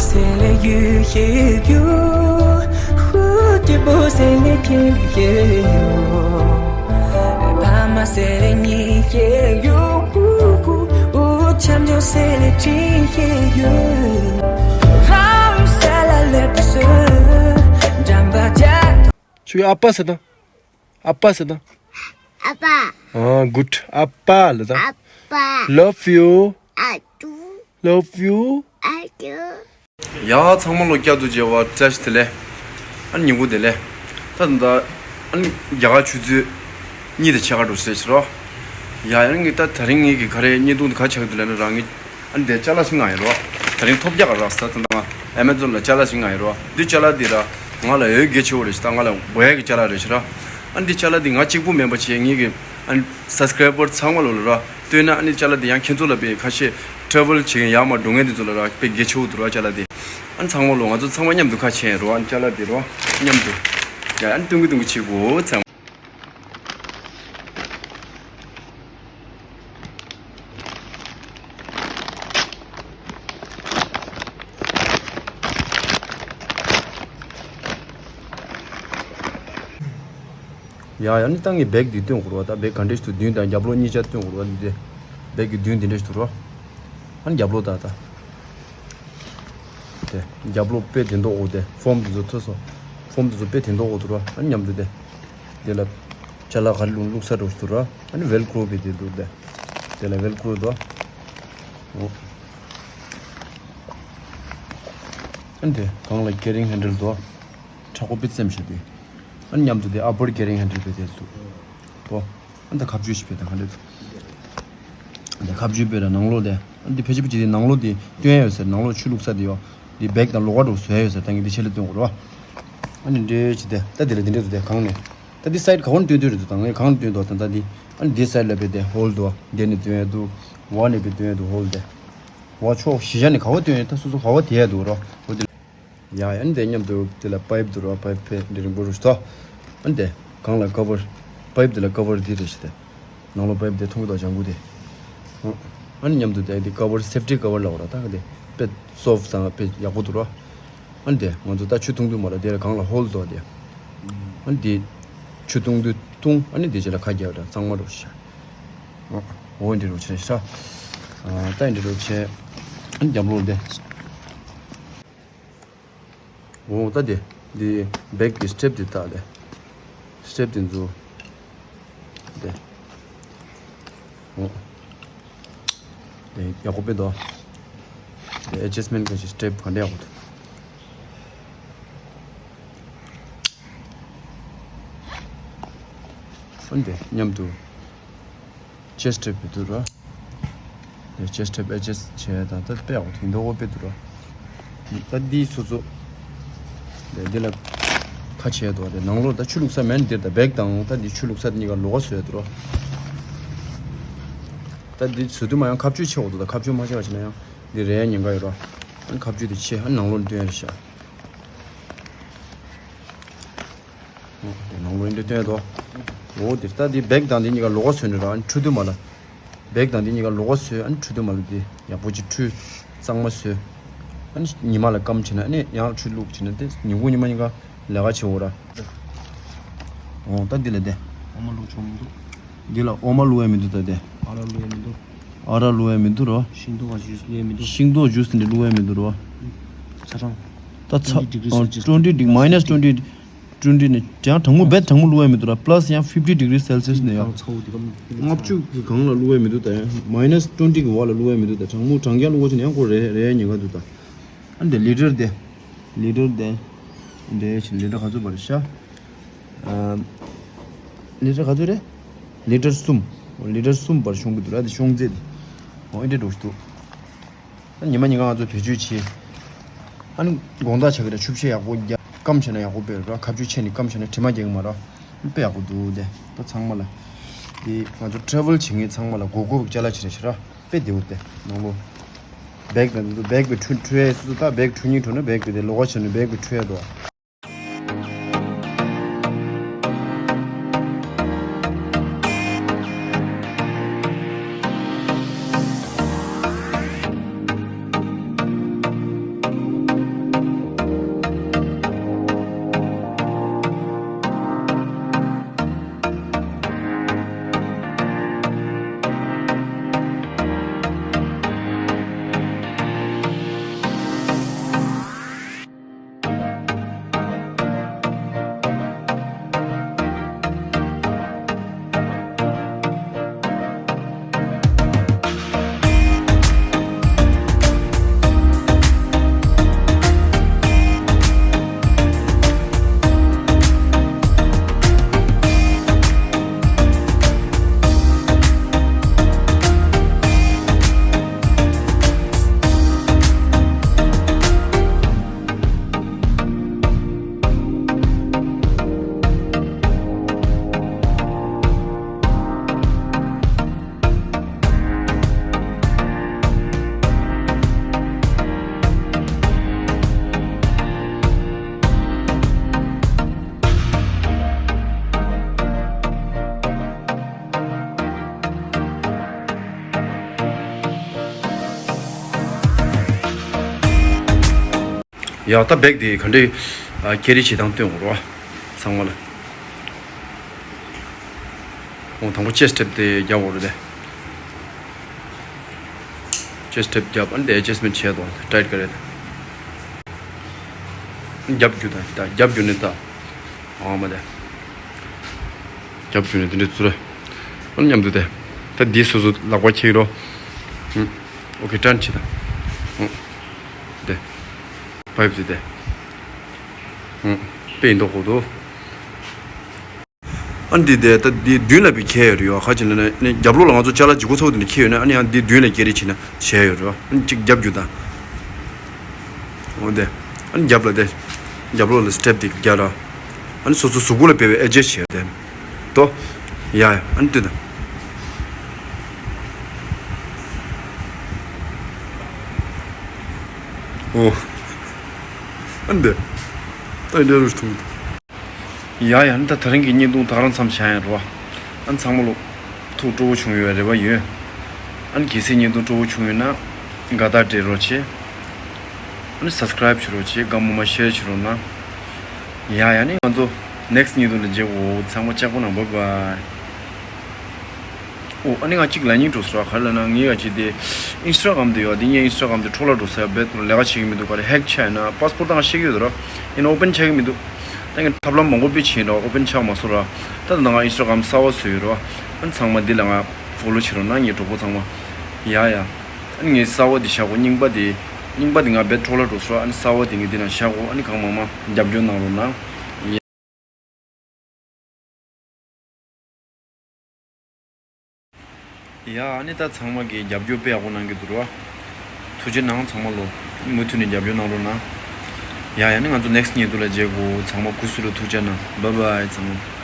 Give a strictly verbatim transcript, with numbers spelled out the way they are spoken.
C'est les yeux, yeux, yeux. Ouh, t'es beau, c'est les pieds, yeux, yeux. Pas ma, c'est les nids, yeux, yeux. Ouh, ouh, ouh. Tiens, Dieu, c'est les pieds, yeux, yeux. Raoul, c'est la lèpre, jamba, jack. ཁྱོད་ཨ་ཕ་ཟེར་དང་། ཨ་ཕ་ཟེར་དང་། ཨ་ཕ། ཨ། good. ཨ་ཕ་ལ་དང་། ཨ་ཕ། Love you. ཨ་ཏུ། Love you. ཨ་ཏུ། ཡ། ཚང་མ་ལོ་བསྐྱར་དུ་མཇལ་བ་བཀྲ་ཤིས་བདེ་ལེགས། ཨ་ནི་ཉིན་གུང་བདེ་ལེགས། ད་ད་ཨ་ནི་རྒྱ་གར་ཆུ་ཚོད་གཉིས་དང་ཕྱེད་ཀ་འགྲོ་ཟེར་ཕྱིར་རོ། ཡ། ཡ་ནི་ངས་ད་དེ་རིང་ངེད་ཀྱི་ག་རེ་བརྙན་ཐུང་འདི་ག་ཆགས་འདུག་ལབ་ན། རང་ངེད་ཨ་ནི་དེ་ཅ་ལག་ཞིག་མངགས་ཡིན་རོ། དེ་རིང་ཐོབ་རྒྱག་ག་རག་ས། ད་ང་ཨེ་མ་ཛོན་ལ་ཅ་ལག་ཞིག་མངགས་ཡིན་རོ། འདི་ཅ་ལག་འདི་ར་ང་ལ་འོས་འགན་ཆེ་བོ་རེད་ཤག་ད་ང་ལ་འོས་ཀྱི་ཅ་ལག་རེད་ཤག་ར། ཨ་ནི་འདི་ཅ་ལག་འདི་ང་གཅིག་པུ་མིན་པ་བྱས། ངེད་ཀྱི་ཨ་ནི་སབ་སི་ཀ་རའི་བར་ཚང་མ་ལོ་ལ་ར་སྟོན་ན། ཨ་ནི་ཅ་ལག་འདི་ཡང་ཁྱེད་ཚོ་ལ་དཔེ་ཁ་ཤས་ཊ་རེ་ཝལ་བྱེད་མཁན་ཡར་མར་འགྲོ་མཁན་འདི་ཚོ་ལ་ར་དཔེ་གལ་ཆེ་བོ་འདུག་ར་ཅ་ལག་འདི། ཨ་ནི་ཚང་མ་ལོ་ང་ཚོ་ཚང་མ་མཉམ་དུ་ཁ་ཕྱེ་རོ། ཨ་ནི་ཅ་ལག་འདི་རོ་མཉམ་དུ། ཡ། ཨ་ནི་སྟོན་གི་སྟོན་གི་བྱེད་དགོས་ཚང་མ། ཡ། ཡ་ནི་ད་ངས་བེག་འདི་སྟོན་དགོས་རེད་བ། ད་བེག་ག་འདྲ་ཞིག་འདུག་མདུན་དང་རྒྱབ་ལོགས་གཉིས་ཆ་སྟོན་དགོས་རེད་བ། འདི་བེག་གི་མདུན་འདི་འདྲ་ཞིག་འདུག་རོ། ཨ་ནི་རྒྱབ་ལོགས་ད་ད། དེ་རྒྱབ་ལོགས་དཔེ་དེ་མདོག་འོ། དེ་ཕོམ་དེ་ཚོ་ཐོས་སོང་། ཕོམ་དེ་ཚོ་དཔེ་དེ་མདོག་འོ་འདུག་རོ། ཨ་ནི་མཉམ་དུ་དེ། དེ་ལ་ཅ་ལག་ག་རེ་བླུགས་བླུགས་ས་འདྲ་ཞིག་འདུག་རོ། ཨ་ནི་ཝེལ་ཀྲོ་བི་དེ་འདུག་དེ། དེ་ལ་ཝེལ་ཀྲོ་འདུག་འོ། ཨ་ནི་དེ་སྒང་ལ་ཀེ་རིང་ཧེན་ཌལ་འདུག་མཁྲེགས་པོ་དཔེ་བཙེམས་ཤག་དེ། ཨ་ནི་མཉམ་དུ་དེ་ཨ་པར་ཀེ་རིང་ཧེན་ཌལ་དཔེ་དེ་འདུག་འོ། ཨ་ནི་ད་ཁ་བཅུ་ཞིག་དཔེ་དང་ག་འདྲ་འདུག་དེ་ཁ་བཅུ་དཔེ་ར་ནང་ལོགས་དེ། ཨ་ནི་དེ་ཕལ་ཆེར་ཕལ་ཆེར་དེ་ནང་ལོགས་དེ་སྟོན་ཡ་ཡོད་ཟེར། ནང་ལོགས་ཆུ་བླུགས་ས་དེ་ཡོད། དེ་བེག་དང་ལོགས་ཀ་འདྲ་བོ་བཟོ་ཡ་ཡོད་ཟེར། ད་ངས་དེ་ཆེད་ལ་སྟོན་དགོས་རེད་བ། ཨ་ནི་འདྲེ་ཅི་དེ་ད་དེ་ལ་དེ་འདྲ་འདུག་དེ་གང་ནས། ད་འདི་སའིཌ་ག་བོར་སྟོན་སྟོན་རེད་འདུག་ད་ངས་གང་སྟོན་འདུག་ད་ད་འདི། ཨ་ནི་འདི་སའིཌ་ལ་དཔེ་དེ་ཧོལ་འདུག་འདི་ནས་སྟོན་ཡ་འདུག་འོག་ནས་དཔེ་སྟོན་ཡ་འདུག་ཧོལ་དེ། འོག་ཕྱོགས་བཞི་ཆ་ནས་ག་བོར་སྟོན་ཡ། ད་སོ་སོ་ག་བོར་དེ་ཡ་འདུག་རོ། འོ་དེ། ཡ། ཡ་ནི་དེ་མཉམ་དུ་དེ་ལ་པའིབ་འདུག་རོ། པའིབ་དཔེ་འདི་རིང་པོ་རུ་ཞིག་ཐོགས། ཨ་ནི་དེ་གང་ལ་ཀ་བར། པའིབ་དེ་ལ་ཀ་བར་འདི་རེད་ཤག་དེ། ནང་ལོགས་པའིབ་དེ་མཐོང་གི་འདུག་ལྗང་གུ་དེ། ཨ་ནི་མཉམ་དུ་དེ་དེ་ཀ་བར། སེབ་ཊི་ཀ་བར་ལབ་ར། ད་ག་དེ་དཔེ་སོབ་དང་དཔེ་ཡག་པོ་འདུག་རོ། ཨ་ནི་དེ་ང་ཚོ་ད་ཆུ་འཐུང་དུས་མ་ལ་དེ་ལ་གང་ལ་ཧོལ་འདུག་དེ། ཨ་ནི་དེ་ཆུ་འཐུང་དུས་འཐུང་། ཨ་ནི་དེ་རྗེས་ལ་ཁ་རྒྱག་ར་གཙང་མ་རུ་ཤག་འོ་འདི་རུ་བྱས་ཤག་ད་འདི་རུ་བྱས། ཨ་ནི་རྒྱབ་ལོགས་དེ། འོ་ད་དེ། འདི་བེག་གི་སི་ཊེབ་དེ་ད་དེ། སི་ཊེབ་དེ་ཚོ། དེ། འོ། དེ་ཡག་པོ་དཔེ་འདུག་དེ་ཨེ་ཌ་ཇ་སི་མེན་ཊི་ག་ཅིག་སི་ཊེབ་ག་འདྲ་ཡག་པོ་འདུག་འོན་ཏེ་མཉམ་དུ། ཅེསི་ཊེབ་དེ་འདུག་ར། ཅེསི་ཊེབ་ཨེ་ཌ་ཇ་སི་བྱས་དང་ད་དཔེ་ཡག་པོ་དེ་འདུག་འོ་དཔེ་འདུག་ར། ད་འདི་སོ་སོ། འདི་ལ་ཁ་ཕྱེ་འདུག་དེ་ནང་ལོགས་ད་ཆུ་བླུགས་ས་མེད་འདིར། ད་བེག་དང་ད་འདི་ཆུ་བླུགས་ས་གཉིས་ཀ་ལོགས་ཀ་བཟོས་འདུག་ར། ད་འདི་བཟོ་དུས་མ་ཡང་ཁ་གཅོད་ཆེ་འོ་འདུག་ད་ཁ་གཅོད་མ་ཆེ་བ་བྱས་ན་ཡང་འདི་རེད་ཉེན་ཁ་ཡོད་ར། ཨ་ནི་ཁ་གཅོད་དེ་ཆེ། ཨ་ནི་ནང་ལོགས་འདི་སྟོན་ཡ་རེད་ཤག་འོ་དེ་ནང་ལོགས་འདི་སྟོན་དོ། འོ་དེ་ད་འདི་བེག་དང་འདི་གཉིས་ཀ་ལོགས་ཀ་བཟོས་ནས་ར། ཨ་ནི་འཁྲུ་དུས་མ་ལ། བེག་དང་འདི་གཉིས་ཀ་ལོགས་ཀ་བཟོས། ཨ་ནི་འཁྲུ་དུས་མ་ལ་འདི་ཡག་པོ་ཅིག་འཁྲུ། གཙང་མ་བཟོས། ཨ་ནི་ཉི་མ་ལ་སྐམ་བྱས་ན། ཨ་ནི་ཡང་ཆུ་བླུགས་བྱས་ན་འདི་ཉིན་གུང་ཉི་མ་གཉིས་ཀ་ལས་ཀ་བྱེད་འོ་ར། འོ་ད་འདི་ལ་དེ། འོ་མ་བླུགས་ཆོག་མི་འདུག་འདི་ལ་འོ་མ་བླུགས་ཡ་མི་འདུག་ད་དེ། ཨ་རག་བླུགས་ཡ་མི་འདུག་ཨ་རག་བླུགས་ཡ་མི་འདུག་རོ། ཤིང་ཏོག་ག་ཇུས་བླུགས་ཡ་མི་འདུག་ཤིང་ཏོག་ཇུས་འདི་བླུགས་ཡ་མི་འདུག་རོ། ཚ་གྲང་། ད་ཚ། twenty degree Celsius twenty degree, minus twenty, twenty ནས་ཡང་གྲང་མོ་བེད་གྲང་མོ་བླུགས་ཡ་མི་འདུག་ར། པ་ལ་སི་ཡང་fifty degree Celsius ནས་ཡང་། ཚ་བོ་འདི་གམ། ལྔ་བཅུ་གི་སྒང་ལ་བླུགས་ཡ་མི་འདུག་ད་ཡང་minus twenty གི་འོག་ལ་བླུགས་ཡ་མི་འདུག་ད་གྲང་མོ་གྲང་རྐྱང་བླུགས་པ་བྱས་ན་ཡང་ཁོ་རེད་རེད་ཉེན་ཁ་འདུག་ད། ཨ་འདི་ལི་ཊར་དེ། ལི་ཊར་དེ། འདི་ཆེ་ལི་ཊར་ག་ཚོད་པར་ཤ། ཨ། ལི་ཊར་ག་ཚོད་རེད། ལི་ཊར་གསུམ། ལི་ཊར་གསུམ་བར་ཤོང་གི་འདུག་ར། དེ་ཤོང་རྫས་དེ། འོ་ཨེ་འདྲ་འགྲོ་ཞིག་འདུག་ཨ་ཉི་མ་ཉིན་གང་ང་ཚོ་བེད་སྤྱོད་བྱེད། ཨ་ནི་དགོང་དག་ཆ་གི་ར་ཆུ་བཤལ་ཡག་པོ་རྒྱག་སྐམ་བྱས་ན་ཡག་པོ་དཔེ་ར། ཁ་གཅོད་ཆེ་ནི་སྐམ་བྱས་ན་དྲི་མ་རྒྱག་གི་མ་ར། དཔེ་ཡག་པོ་འདུག་དེ་ད་ཚང་མ་ལ། དེ་ང་ཚོ་ཊ་རེ་ཝལ་བྱེད་མཁན་ཚང་མ་ལ་དགོས་དགོས་ཅ་ལག་ཅིག་རེད་ཤག་ར། དཔེ་བདེ་པོ་དེ་ནང་ལོ། བེག་དང་འདི་ཚོ་བེག་པའི་འཁྲུ་འཁྲུ་ཡས་སུ་ད་བེག་འཁྲུ་སྙིང་བྲོ་ན་བེག་པའི་དེ་ལོགས་ཀ་བྱས་ནས་བེག་པའི་འཁྲུ་ཡས་དོ། ཡ་ད་བེག་དེ་ག་འདྲས་ཨ་ཀེ་རི་བྱེད་སྟངས་སྟོན་དགོས་རོ། ཚང་མ་ལ། འོ་དང་པོ་ཅེ་སི་ཊེབ་དེ་རྒྱག་དགོས་རེད་དེ། ཅེ་སི་ཊེབ་རྒྱབ་ཨ་ནི་དེ་ཨེ་ཇ་སི་མེན་ཊི་བྱས་དོ་ཊའིཊ་ག་རེད། རྒྱབ་རྒྱུ་དང་ད་རྒྱབ་རྒྱུ་ནི་ད་ཨ་མ་དེ། རྒྱབ་རྒྱུ་ནི་དེ་འདྲས་ཚུར་རེད། ཨ་ནི་མཉམ་དུ་དེ། ད་འདི་སོ་སོ་ལག་པ་ཁྱེར་རོ། ཨུ། ཨོ་ཁེ་ཊརན་བྱེད་ད། ཨུ། དེ། བྷའིབ་དེ་དེ། ཨུ། དཔེ་ཡིན་མདོག་ཁུག་འདུག་ཨ་འདི་དེ་ད་འདི་མདུན་ལ་བི་ཁྱེར་ཡོད་རེད་ཡོ། ཁ་ཅིག་ལ་ནི་ནི་རྒྱབ་ལོགས་ལ་ང་ཚོ་ཅ་ལག་ལྗིད་ཁོག་ཚ་བོ་དེ་འདྲ་ཁྱེར་ཡོད་ན་ཨ་ནི་ཡང་འདི་མདུན་ལ་ཀེ་རི་བྱེད་ན་བྱས་ཡོད་རེད་ཡོ། ཨ་ནི་གཅིག་རྒྱབ་རྒྱུ་དང་། འོ་དེ། ཨ་ནི་རྒྱབ་ལ་དེ། རྒྱབ་ལོགས་ལ་སི་ཊེབ་དེ་རྒྱག་ར། ཨ་ནི་སོ་སོ་གཟུགས་པོ་ལ་དཔེ་བའི་ཨེ་ཇ་སི་བྱས་ཡོད་དེ། དོ། ཡ་ཡ་ཨ་ནི་ལྟོས་དང་། འོ། ཨ་ནི་དེ། ད་ཡིན་འདྲ་རུ་ཐུང་། ཡ་ཡ་ཨ་ནི་ད་དེ་རིང་གི་བརྙན་ཐུང་ད་རང་མཚམས་བཞག་ཡ་རོ། ཨ་ནི་ཚང་མ་ལོ། ཐུགས་སྤྲོ་བོ་བྱུང་ཡོད་རེ་བ་ཡོད། ཨ་ནི་གལ་སྲིད་བརྙན་ཐུང་སྤྲོ་བོ་བྱུང་ཡོད་ན། དགའ་རྟགས་སྤྲད་རོགས་བྱེད། ཨ་ནི་སབ་སི་ཀ་རའིབ་བྱེད་རོགས་བྱེད་དགའ་མོ་མ་ཤེར་བྱེད་རོགས་གནང་། ཡ་ཡ་ཨ་ནི་ང་ཚོ་ནེག་སི་ཊི་བརྙན་ཐུང་ལ་མཇལ་གོ་ཚང་མ་ལྕགས་པོ་ནང་བྷའི་བྷའི། ཨོ་ཨ་ནི་ང་གཅིག་ལབ་སྙིང་བྲོ་སོང་ར། ག་རེ་ལབ་ན་ངའི་ཡ་གཅིག་དེ་ཨིན་སི་ཊ་གྷ་རམ་དེ་ཡོད་དེ་ངའི་ཨིན་སི་ཊ་གྷ་རམ་དེ་འཕྲོ་བརླག་འགྲོ་ས་ཡ་རྦད་དེ་ལས་ཀ་བྱེད་ཀྱི་མི་འདུག་ག་རེ་ཧེག་ཆགས་ཡིན་ན་པཱ་སི་པོར་ཊི་ད་ང་ཤེས་ཀྱི་ཡོད་ར། ཡིན་ན་ཨོ་པན་ཆགས་ཀྱི་མི་འདུག་ད་ངས་ཐབས་ལམ་མང་པོ་སྤེལ་བྱས་ཡིན་ར་ཨོ་པན་ཆགས་མ་སོང་ར། ད་ད་ང་ཨིན་སི་ཊ་གྷ་རམ་གསར་པ་བཟོས་ཡོད་ར། ཨ་ནི་ཚང་མ་འདི་ལ་ང་ཕོ་ལོ་བྱེད་རོགས་གནང་ངའི་གྲོགས་པོ་ཚང་མ། ཡ་ཡ། ཨ་ནི་ངའི་གསར་པ་འདི་བཞག་གོ་རྙིང་པ་འདི། རྙིང་པ་འདི་ང་རྦད་འཕྲོ་བརླག་འགྲོ་སོང་ར། ཨ་ནི་གསར་པ་འདི་ངས་འདི་ནང་བཞག་གོ་ཨ་ནི་གང་མང་མང་རྒྱབ་སྐྱོར་གནང་རོགས་གནང་། ཡ་ཨ་ནི་ད་ཚང་མ་གིས་རྒྱབ་སྐྱོར་དཔེ་ཡག་པོ་གནང་གི་འདུག་ར། ཐུགས་རྗེ་གནང་ཚང་མ་ལོ། མུ་མཐུད་ནས་རྒྱབ་སྐྱོར་གནང་རོགས་གནང་། ཡ་ཡ་ཨ་ནི་ང་ཚོ་ནེག་སི་ཊི་བརྙན་ཐུང་ལ་མཇལ་གོ་ཚང་མ་སྐུ་གཟུགས་ལ་ཐུགས་རྗེ་གནང་། བྷའི་བྷའི་ཚང་མ།